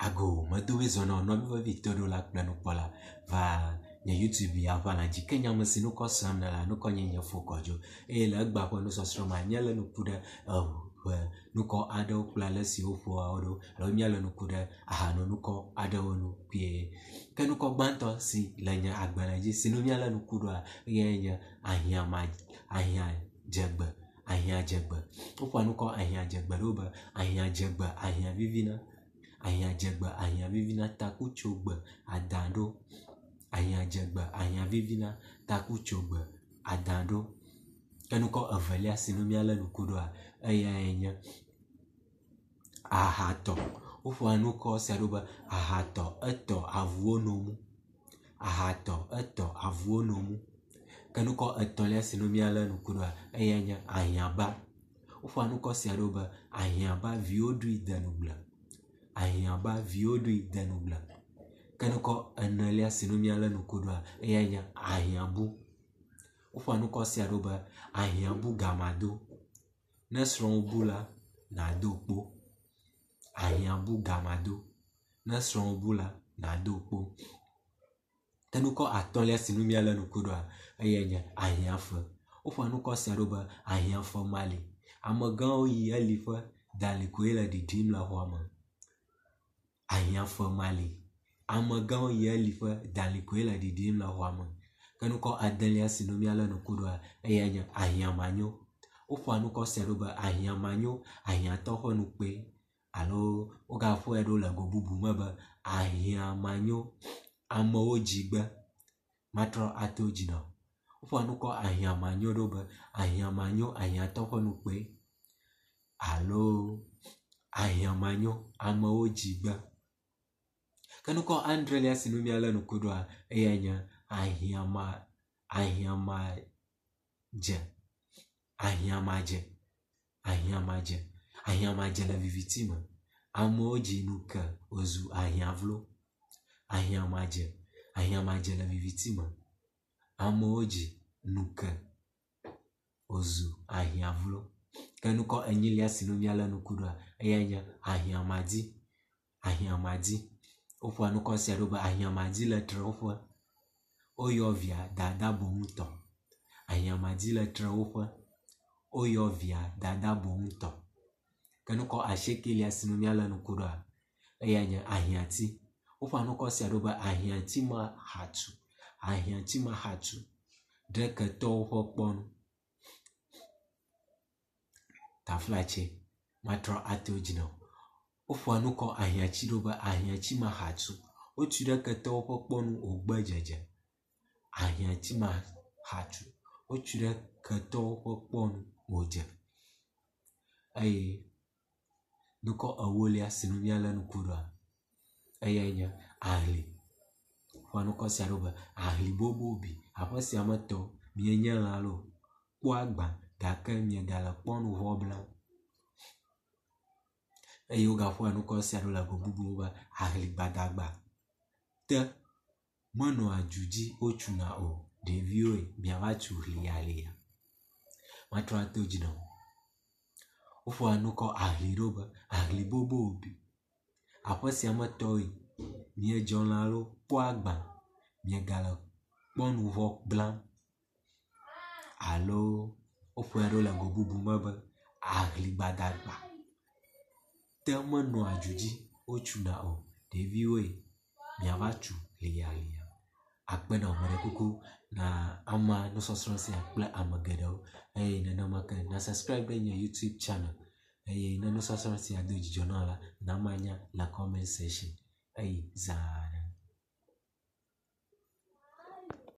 Ago medoe zɔ nɔ nɔvi vevi toɖola kple nukpɔla va nye YouTube ya ƒe alã dzi. Ke nye ame si nukɔ srɔ̃m nèle la, nukɔ nye nye Fokɔdzo eye le egbea ƒe nusɔsrɔ̃ mea, míalé ŋku ɖe eŋe nukɔ aɖewo kple ale si woƒoa wo ɖo alo míalé ŋku ɖe ahanonukɔ aɖewo ŋu kpuie. Ke nukɔ gbãtɔ si le nye agbalẽ dzi si nu míalé ŋku ɖoa eyae nye ahiãma ahiãdzegbe ahiãdzegbe. Woƒoa nukɔ ahiãdzegbe ɖo be ahiãdzegbe ahiãvivina ahiãdzegbe ahiãvivina takutsogbe adãɖo ahiãdzegbe ahiãvivina takutsogbe adãɖo. Ke nukɔ evelia si nu míalé ŋku ɖoa eyae nye ahatɔ. Woƒoa nukɔ sia ɖo be ahatɔ etɔ avuwo no mu. Ahatɔ etɔ avuwo no mu. Ke nukɔ etɔ̃lia si nu míalé ŋku ɖoa eyae nye ahiãba. Woƒoa nukɔ sia ɖo be ahiãba viwo ɖui de ŋugble. Ahiãba viwo ɖui de ŋugble. Ke nukɔ enelia si nu míalé ŋku ɖoa eyae nye ahiãbu. Woƒoa nukɔ sia ɖo be ahiãbu gamado. Ne srɔ̃wò bu la, nàdo kpo. Ahiãbu gamado. Ne srɔ̃wò bu la, nàdo kpo. Ke nukɔ atɔ̃lia si nu míalé ŋku ɖoa eyae nye ahiãfe. Woƒoa nukɔ sia ɖo be ahiãfe mali. Amegãwo yi eliƒe, dalĩ koe le ɖiɖim le xɔa me. Ahiãfe mali. Amegãwo yi eliƒe, dalĩ koe le ɖiɖim le xɔa me. Ke nukɔ adelia si nu míalé ŋku ɖoa eyae nye ahiãmanyo. Woƒoa nukɔ sia ɖo be ahiãmanyo, ahiãtɔ ƒe nukpee alo wogaƒoe ɖo le go bubu me be ahiãmanyo, amewo dzigbe matrɔ ato dzi na wò. Woƒoa nukɔ ahiãmanyo ɖo be ahiãmanyo, ahiãtɔ ƒe nukpee alo ahiãmanyo, amewo dzigbe. Ke nukɔ adrelia si nu míalé ŋku ɖoa eyae nye ahiãma ahiãmadze ahiãmadze ahiãmadze ahiãmadze le viviti me. Amewo dzi nu ke wòzu ahiãvlo. Ahiãmadze ahiãmadze le viviti me. Amewo dzi nu ke wòzu ahiãvlo. Ke nukɔ enyilia si nu míalé ŋku ɖoa eyae nye ahiãmadi ahiãmadi. Woƒoa nukɔ sia ɖo be ahiãmadi le trewoƒe. Woyɔ via dada boŋutɔ. Ahiãmadi le trewoƒe. Woyɔ via dada boŋutɔ. Ke nukɔ asiekelia si nu míalé ŋku ɖoa eyae nye ahiãti. Woƒoa nukɔ sia ɖo be ahiãti ma hatu ahiãti ma hatu ɖe ketɔwo ƒe kpɔnu. Taflatse matrɔ ato dzi na wò. Woƒoa nukɔ ahiãti ɖo be ahiãti ma hatu. Wotui ɖe ketɔwo ƒe kpɔnu wògbe dzedze. Ahiãti ma hatu. Wotui ɖe ketɔwo ƒe kpɔnu wòdze eye nukɔ ewolia si nu míalé ŋku ɖoa eyae nye ahli. Woƒoa nukɔ sia ɖo be ahli bobobi. Aƒe sia me tɔwo mienye lã loo kpɔ agba gake miegale kpɔnu ʋɔ blam. Eye wogaƒoa nukɔ sia ɖo le go bubu me be ahli gbadagba te menɔa du dzi wotsuna o. Ɖeviwoe miava tsu hliyahliya. Matrɔ ato dzi na wò. Woƒoa nukɔ ahli ɖo be ahli bobobi. Aƒe sia me tɔwoe miedzɔ lã loo kpɔ agba miegale kpɔnu ʋɔ blam alo woƒoe ɖo le go bubu me be ahli gbadagba te menɔa du dzi wotsuna o. Ɖeviwoe miava tsu hliyahliya. Akpe na wò meɖe kuku na ama nusɔsrɔ̃ sia kple ame geɖewo eye nenema ke na subscribe ɖe nye YouTube channel eye ne nusɔsrɔ̃ sia do dzidzɔ na wò la, na manya le comment section eye zã ɖe.